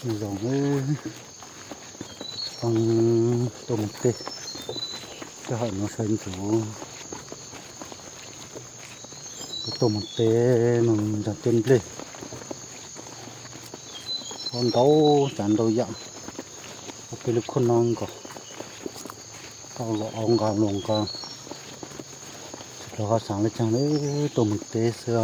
ນ້ອງເອີຍ ຟັງຕົ້ນໝາກເຕ ສະຫາຍນ້ອງໄຊນໂຕ ຕົ້ນໝາກເຕ ມັນຈະເຕັມເລີຍ ຮອນເດົາຈານເດົາຢາກ ເອົາໄປເລີຍຄົນນ້ອງກໍ ເອົາລະອອງກາງລົງກາງ ລະຫາສາງລະຈັງເດີ ໂຕມັນເຕເສືອ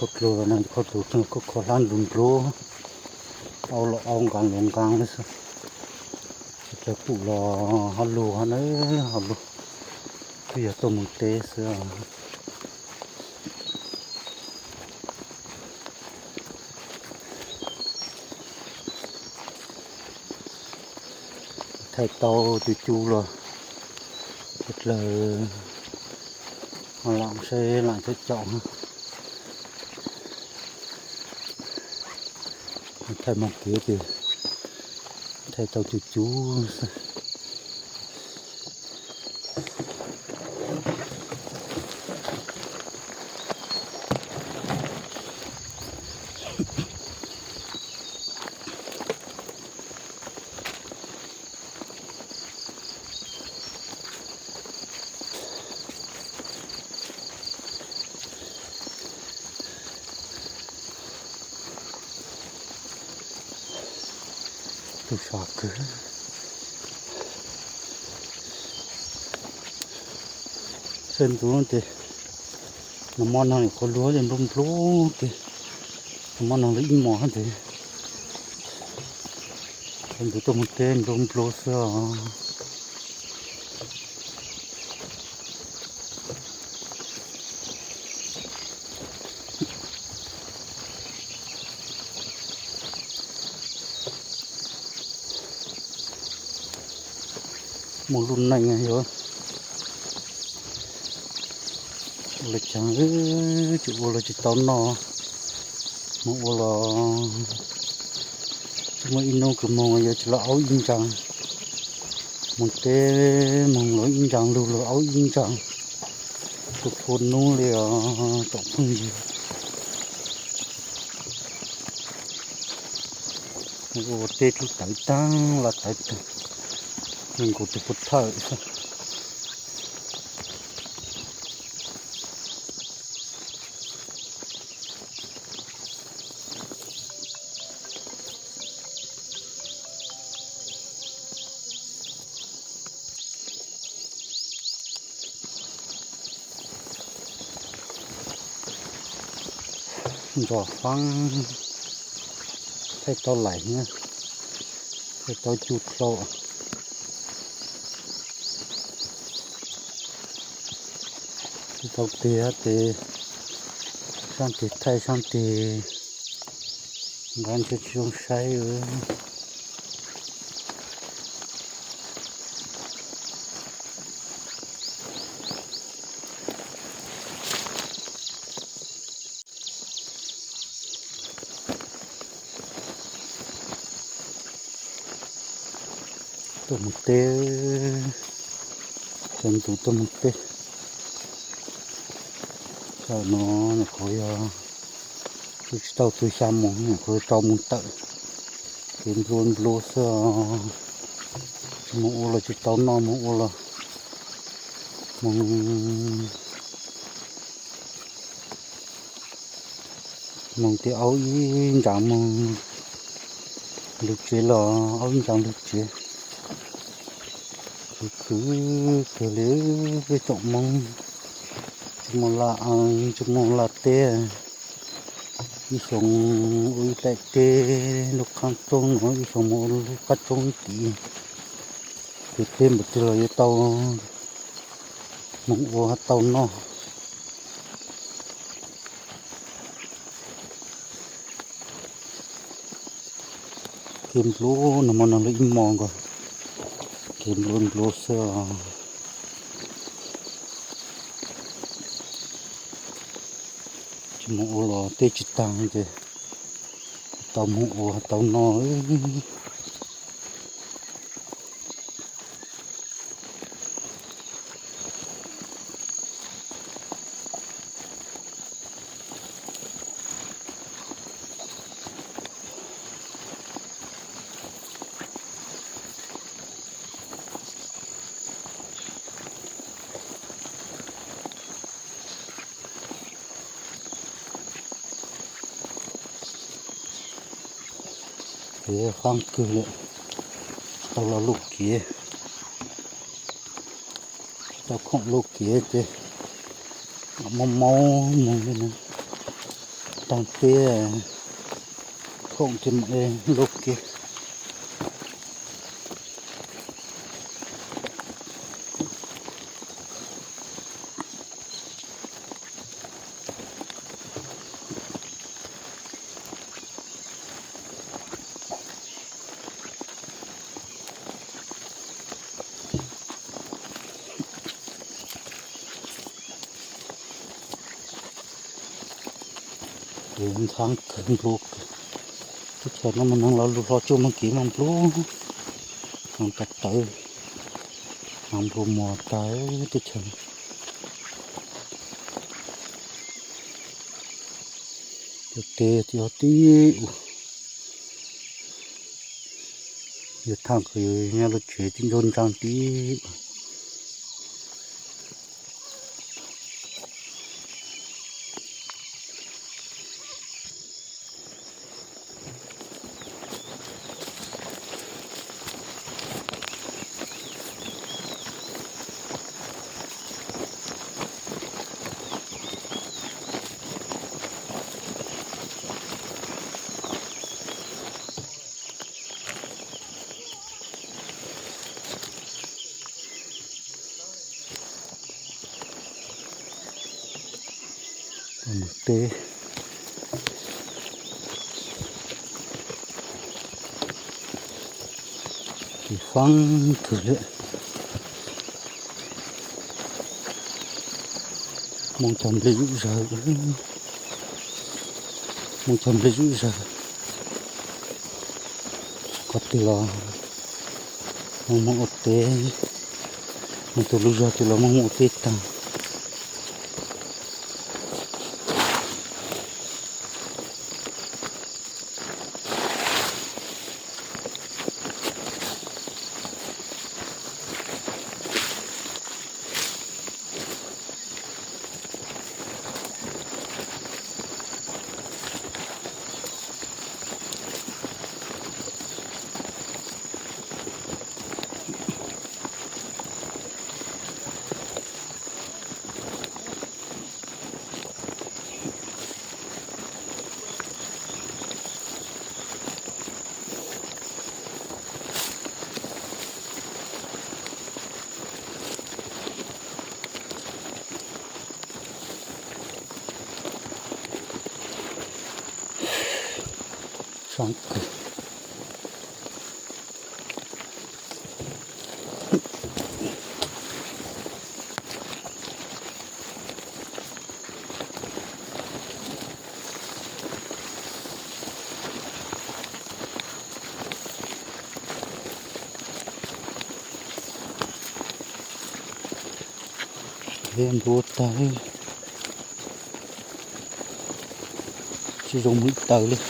ຄົດໂລລະນັ້ນ ຄົດໂລເຖິງ ຄົດ ຄົດລ້ານລຸນໂລ ເອົາລະອອງກາງລົງກາງເລີຍ ເສືອ ເສືອປູລະຮາໂລຫັ້ນເດີ ຮາໂລ ເສືອໂຕມັນເຕເສືອ. ໄຖເຕົາຈູ່ໆ ລະ ເຮັດເລີຍ ເອົາລາງໃສ່ ລາງໃສ່ເຈາະ ໄຖໝອກເກຕິ ໄຖເຕົາຈູ່ໆ. ຕຸຊາກ ເຊິ່ງໂຕນັ້ນເຕ ນ້ຳມັນຫັ້ນ ຄົນລົວເປັນລົມໂພເຕ ນ້ຳມັນຫັ້ນ ອີ່ໝໍຫັ້ນເຕ ເຊິ່ງໂຕມັນເຕ ລົມໂພເສືອ. ໝູລຸ້ນໃນໄງເອີ ໂອລະຈັງເອີ ຈະໂອລະຈະຕອນນໍ ມາໂອລະ ຈະມາອີ່ໂນກະມອງ ຢາກຈະລະເອົາອີ່ຈັງ ມັນເຕ ມັນລະອີ່ຈັງ ລູລະເອົາອີ່ຈັງ ທຸກຄົນນູເລຍ ຕອກເພິ່ງຢູ່ ໂອເຕ ທຸໄຕຕັງ ລະໄຕຕັງ ມັນກໍຈະປົດເທີ ຈອດຟັງ ໃສ່ເຕົາໄຫຼເນາະ ໃສ່ເຕົາຈູດເຂົ້າ ເຕົາເຕ ເຕ ຊານເຕ ໄທຊານເຕ ບ້ານເຊຊອງໄຊເອີຍ. ໂຕມັນເຕ ເປັນໂຕ ໂຕມັນເຕ ເຈົ້ານອນ ຂ້ອຍ ເຈົ້າໂຕຊາມອງ ຂ້ອຍເຈົ້າມຸງເຕີ ເປັນໂບລນໂບລເສືອ ມອງໂອລະ ຈະເຕົ້ານອນ ມອງໂອລະ ມອງ ມອງເຕເອົາອີ່ຈາງ ມອງລູກເຈລະ ເອົາອີ່ຈາງລູກເຈ ຄື ຄື ເລີຍ ໄປຕົກມອງ ຈະມອງລາອັງ ຈະມອງລາເຕ ອີ່ສອງ ອຸຍແລກເຕ ລູກຄາງຈົງ ອີ່ສອງ ມອງລູກຄາງຈົງຕີ ເຕັມເຕັມ ບໍ່ເຕີເຕົາ ມອງໂອຫາເຕົ້ານອນ ເຄມໂບລນ ມານຳອີ່ມອງກໍ ເຄມໂບລນໂບລເສືອ ຈະມອງໂອລອເຕຈິຕັງເດ ເຕົ້າມອງໂອ ເຕົ້ານອນເອີຍ. ໂ ເດ ຟັງຄືເລີຍ ເຂົາລາລູກເກ ເຈົ້າຂອງລູກເກເດ ເອົາມາເມົາໝົດເລີຍນະ ຕັ້ງແຕ່ຂອງທີ່ມາເອງລູກເກ. ເດີນທາງຂຶ້ນພູ ທີ່ແທ້ນຳມັນນັ່ງລາລູກລໍຈູມັນກີມັນພູ ມັນກະເຕີ ມັນພູມໍຕາຍ ທີ່ແທ້ ເຕ ທີ່ເອົາຕິ ຢູ່ທາງຄືຍາລົດເສຍຕິໂດນທາງຕິ. ເຕ ທີ່ຟັງຄືເລີຍ ມອງຈຳເລຢູ່ໃສ ມອງຈຳເລຢູ່ໃສ ກະຕິລາ ມອງມອງໂອເຕ ມັນໂຕລູກຢາຕິລາ ມອງໂອເຕຕາ. ເຫັນບໍ່ຕາຍ ຊິລົງມືຕາຍເລີຍ.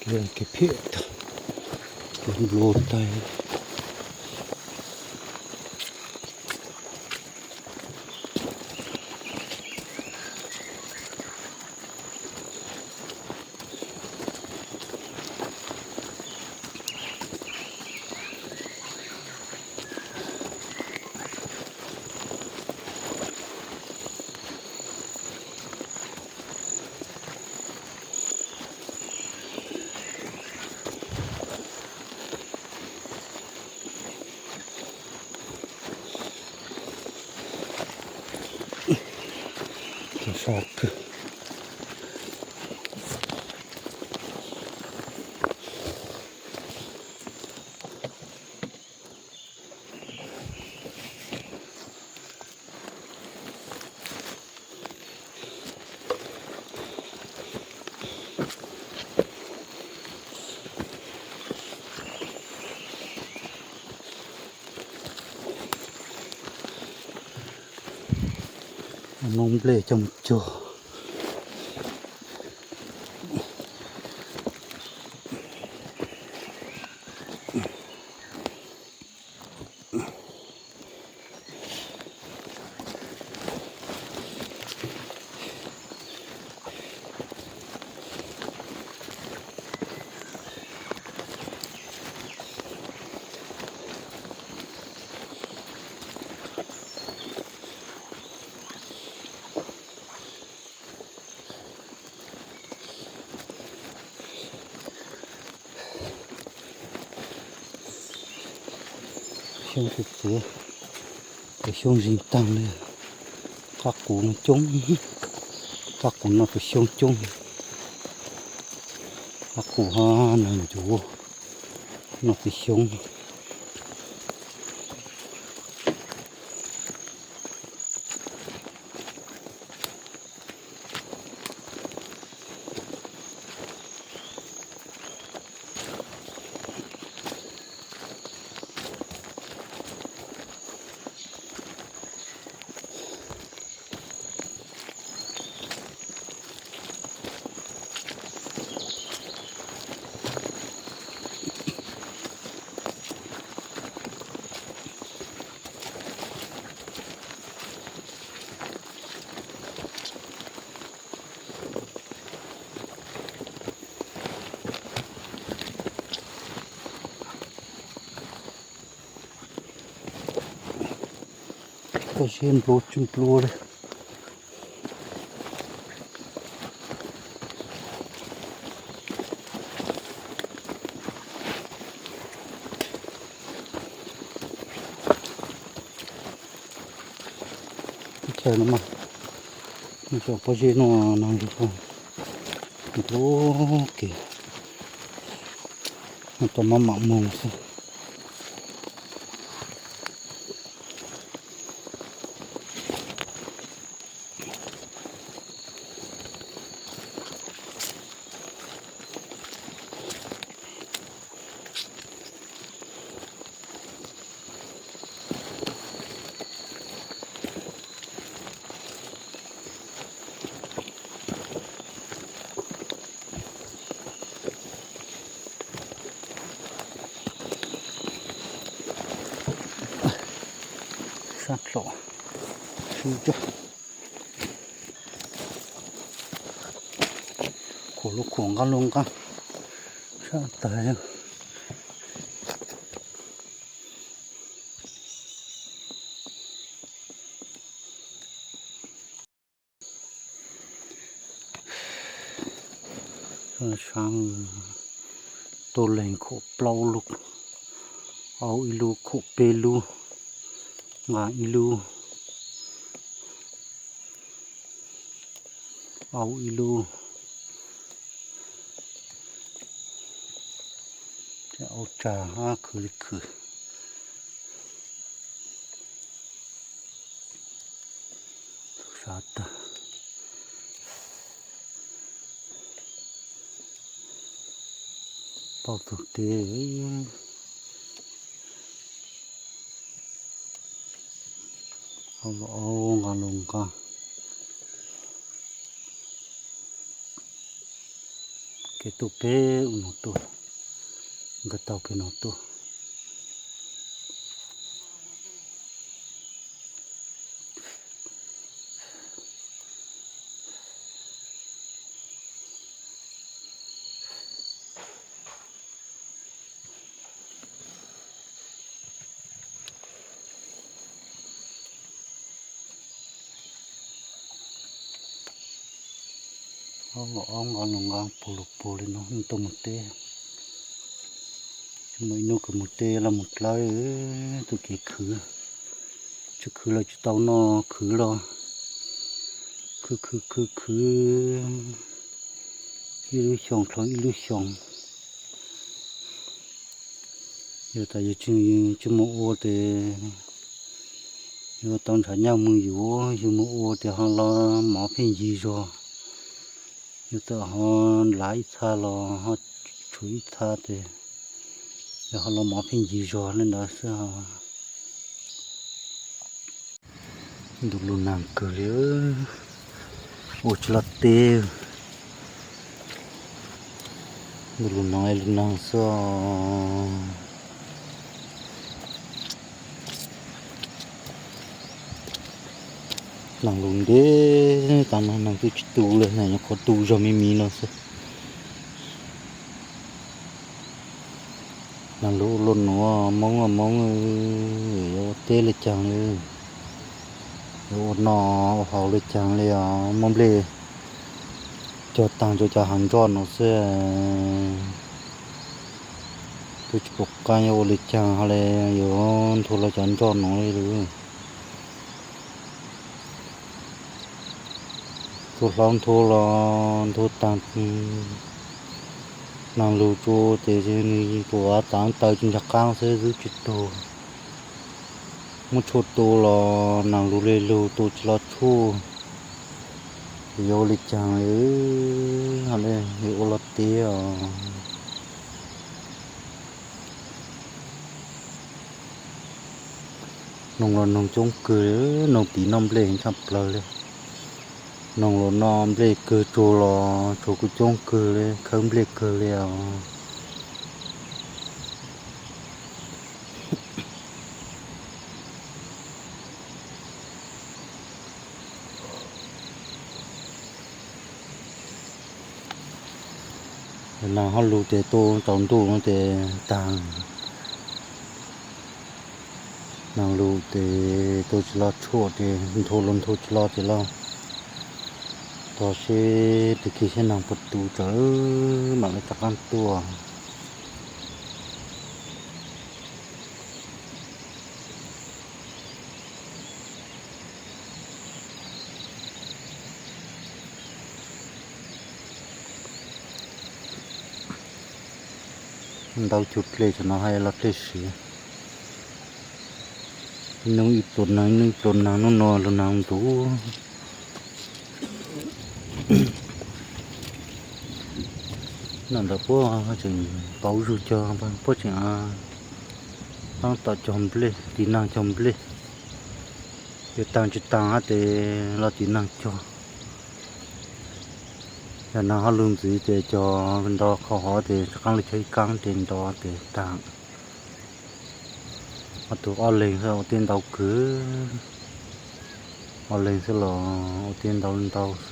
ເລື່ອງເກັບເພດ ເປັນໂລດໄຕ. ເ ສາທຸ. ນົມເລຈຳຈໍ. Siung tê tê, siung jing tăng lê. Các cụ nó chống, các cụ nó phải siung chống. Các cụ ha, nó chủ, nó phải siung. Pajê blo chum blo le. Khe nama. Ni cho pajê no nang di ko. Blo ke. Ni to mama mong se. Sa tlo. Su jo. Khổ lắm, khổ ngăn luôn cả. Sa tai. Sang tô leng khổ plau lục. Au ilu khổ pelu. Nga ilu. Au ilu. Te au cha ha khư khư. Sa ta. Pau tu te. Au, au, nga long ka. Ke tu pe u no tu. Ga tau ke no tu. Ong ong ong ong pulu pulu no nto mute. Mo ino ke mute la mutlai tu ke khư. Chu khư la chu tau no khư lo. Khư khư khư khư. Ih lưới xyong, thâu ih lưới xyong. Giờ ta giờ chừng chừng một ô thì giờ tao thả nhau mừng dù, giờ một ô thì họ lo mỏ phên gì rồi. Giờ tao họ lá ít xa lo, họ chuối ít xa thì giờ họ lo mỏ phên gì rồi nên đó sao. ດູລູກນາງເກີເລີຍ ໂອຈະລະເຕ ດູລູກນາງເອຍ ລູກນາງຊອ ນາງລຸນເດ ຕາມນາງຕູ້ຈິຕູເລີຍນະ ຍັງຂໍຕູ້ຈະມີມີເນາະ. ນາງລູກລົນຫົວມອງມອງເອີຍ ເຕເລີຍຈັງເລີຍ ໂອນອໂອເຮົາເລີຍຈັງເລີຍ ມອງເບລ ຈອດຕັງຈອດຈະຫັນຈອດເນາະເຊ ຕຸຈະປົກກາຍໂອເລີຍຈັງເຮົາເລີຍ ໂອນໂທລະຈັນຈອດເນາະເລີຍ. ໂທລອງໂທລອງໂທຕາມ ນາງລູໂຈເຕ ໂຕອາຕາງເຕີຈຶ່ງຈະກາງເສຍຄືຈິໂຕ ມຸໂຊໂຕລອ ນາງລູເລລູໂຕຈະລອໂຊ ໂຍລິຈັງເອີ ເຮົາເລີຍໂອລະເຕອ. ນົງລະນົງຈົງກື ນົງປີນ້ອງເບລທັບເລີຍ ນົງລະນ້ອງເບລກືໂຈລະໂຈກຸຈົງກືເລີຍ ເຄີງເບລກືເລີຍ. ນາງເຮົາລູເຕໂຕຕອນດູເຕຕາງ ນາງລູເຕໂຕຈະລອດໂຊເຕ ໂທລົນໂທຈະລອດເຕລອ ຕໍ່ເຊ ຕະກີເຊນາງປະຕູເຕີ ມາເລີຍຕະກັນຕົວ. ເດົາຈຸດເລຍຈະເນາະ ໃຫ້ລອດເລຍຊິ ໜຶ່ງອີກຕົນນາງ ໜຶ່ງຕົນນາງ ໜຶ່ງນໍລະນາງດູ. ນັ້ນລະພວກເຮົາຈຶ່ງເປົາຢູ່ຈອ ພວກຈຶ່ງອາ ຕັ້ງຕາຈອມເບລ ຕີນາງຈອມເບລ ເດຕັງຈິຕັງອາເຕ ລາວຕີນາງຈອ ຍານາງເຮົາລຶງສີເຕຈອ ເປັນດອກເຂົາຫໍເຕ ສະກັງເລໄຊກາງເຕນດອເຕຕາງ ອາຕຸອອເລັງເຊ ໂອເຕນເດົາກື ອອເລັງເຊຫຼໍ ໂອເຕນເດົາເດົາເຊ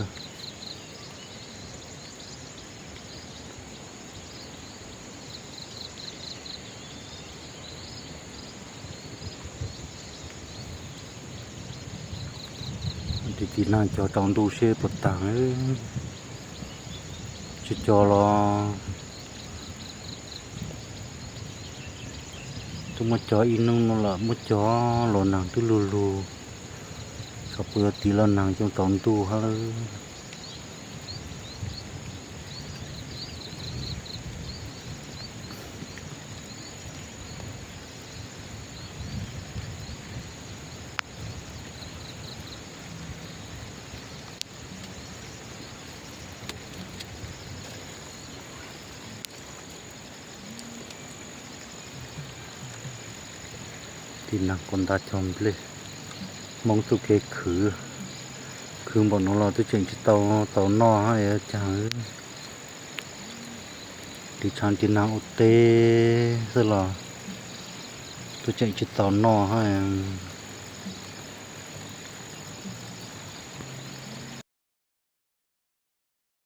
ຕິດຕິດໜ້າຈໍຕ້ອງດູເຊປະຕັງເອີຍ ຈະຈໍລໍ ຕຸມາຈໍອີໜຶ່ງໂນລະ ມາຈໍລໍໜັງຕຸລູລູ ສະເປີຕີລໍໜັງຈົງຕ້ອງດູເຮົາເລີຍ. ທີ່ນັກຄົນຕາຈອມເລ ມອງຕຸເກຂື ຄືບໍ່ນອນລອດຕຸເຈັງຈະເຕົາ ເຕົານອໃຫ້ອາຈານ ທີ່ຊານທີ່ນາງອຸເຕສະຫຼໍ ຕຸເຈັງຈະເຕົານອໃຫ້